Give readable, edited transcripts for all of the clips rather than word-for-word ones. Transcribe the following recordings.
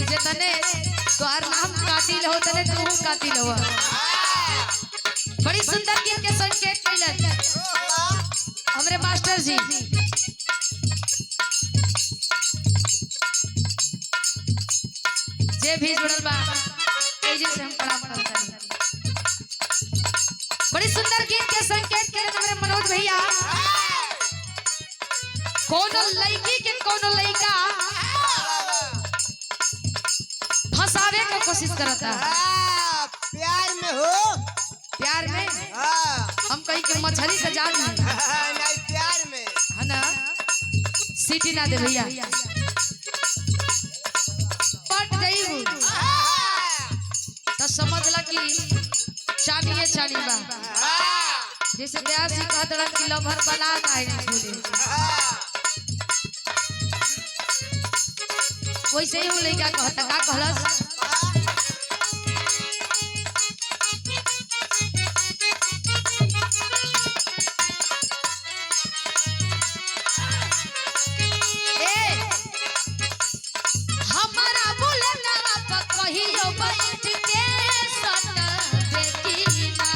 जतने तोहार नाम कातिल हो तने तू कातिल हो। बड़ी सुंदर गीत के संकेत कैलन हमरे मास्टर जी। जे भी जुड़ल बा एजे से हम प्रणाम करत हनी। बड़ी सुंदर गीत के संकेत कैलन हमरे मनोज भैया। कोनो लड़की के कोनो लड़का फंसावे के कोशिश करता। प्यार में हो, प्यार में हाँ। हम कहीं के मछली का जाल में नहीं, प्यार में है ना। सीटी ना दे भैया, पट गई तो समझ ला कि चानिए चानी बा। जैसे व्यास जी कहत रहन कि लभर बना काहे नहीं छोड़े, वैसे ही उ लइका कहता। का कहलस? ए हमारा बुलंदवा पर कहियो बैठ के सटबे की ना।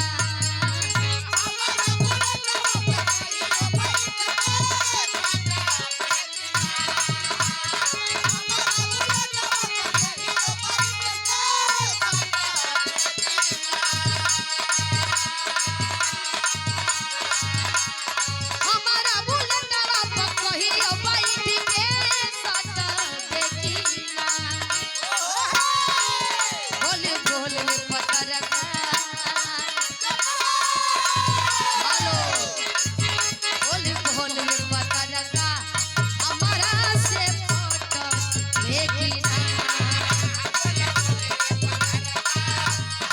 हमारा बुलंदवा पर कहियो बैठ के सटबे की ना। बोल बोल पतरका हेलो, बोल बोल पतरका हमारा से फोटो देखी ना।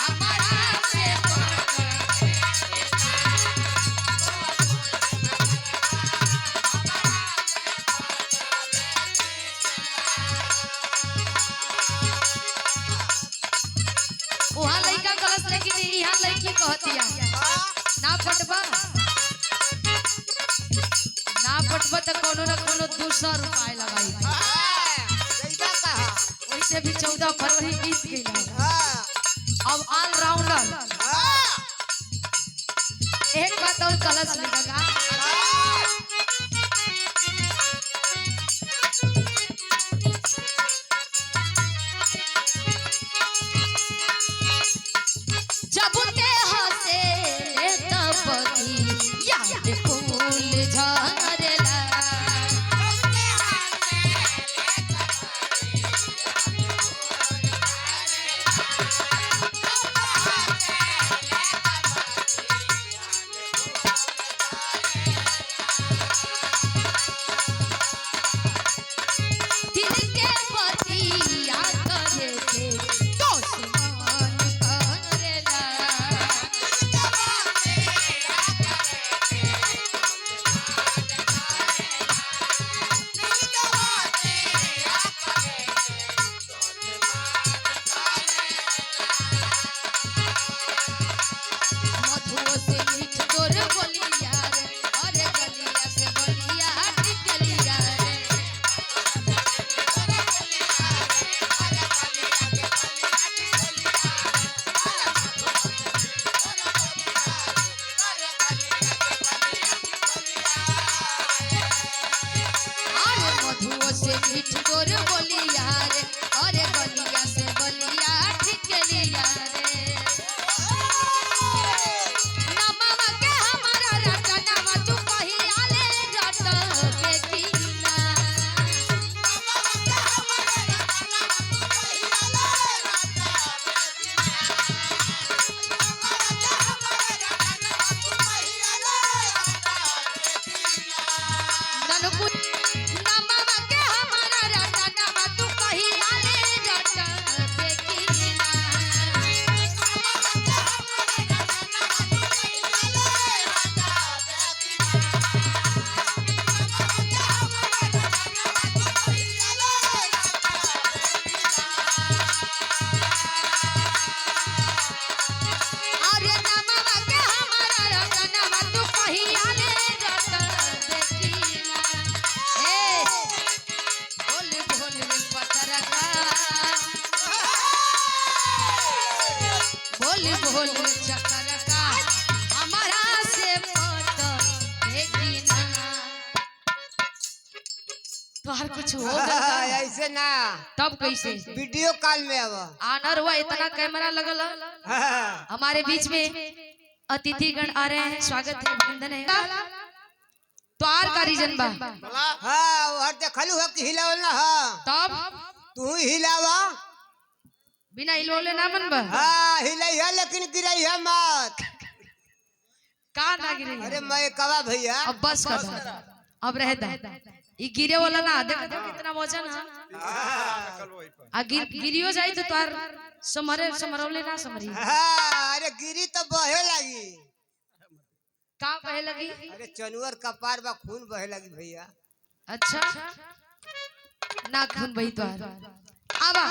हमारा से फोटो। वहाँ लड़का कहस लेकिन यहाँ लड़की कहतिया ना पटबा, ना पटबा तो कोनो ना कोनो दूसर उपाय लगाई। वैसे भी 14 फरवरी बीत गई। अब ऑल राउंडर एक बात और कलश लगा का। जब ते हंसे ले तब की याद फूल झरेला। दिल के बतिया करे के दुश्मन करेला। मधुओ से मीठ तोर बोलिया रे, अरे गलिया से बलिया टिकलिया रे। अरे मधुओ से मीठ तोर बोलिया रे, अरे गलिया से बलिया टिकलिया रे। नमवा के हमारा रटनवा तू कहिया ले रटबे की ना। ननकु नमवा के हमारा रटनवा तू कहिया ले रटबे हाँ, ऐसे ना। तब कैसे? वीडियो कॉल में अब। आनर हुआ, इतना कैमरा लगल है। हाँ, हमारे बीच में अतिथिगण आ रहे हैं, स्वागत है, अभिनंदन है। तो आर का रीजन बा। हाँ, वो हर देखलू हो कि हिलावल ना। हाँ, तब तू ही हिलावा। बिना हिलवले ना मन बा। हाँ, हिलाई है लेकिन गिराई है मत। का ना गिरे? अरे मैं कवा भैया। अब बस कर दो, अब रह दा। ई गिरे वाला ना, देख देख कितना वजन है। आ गिर गिरियो जाई तो तार समरे समरवले ना समरी। हाँ, अरे गिरी तो बहे लगी। का बहे लगी? अरे चनुअर कपार बा, खून बहे लगी भैया। अच्छा, ना खून बही तोहार। आवा।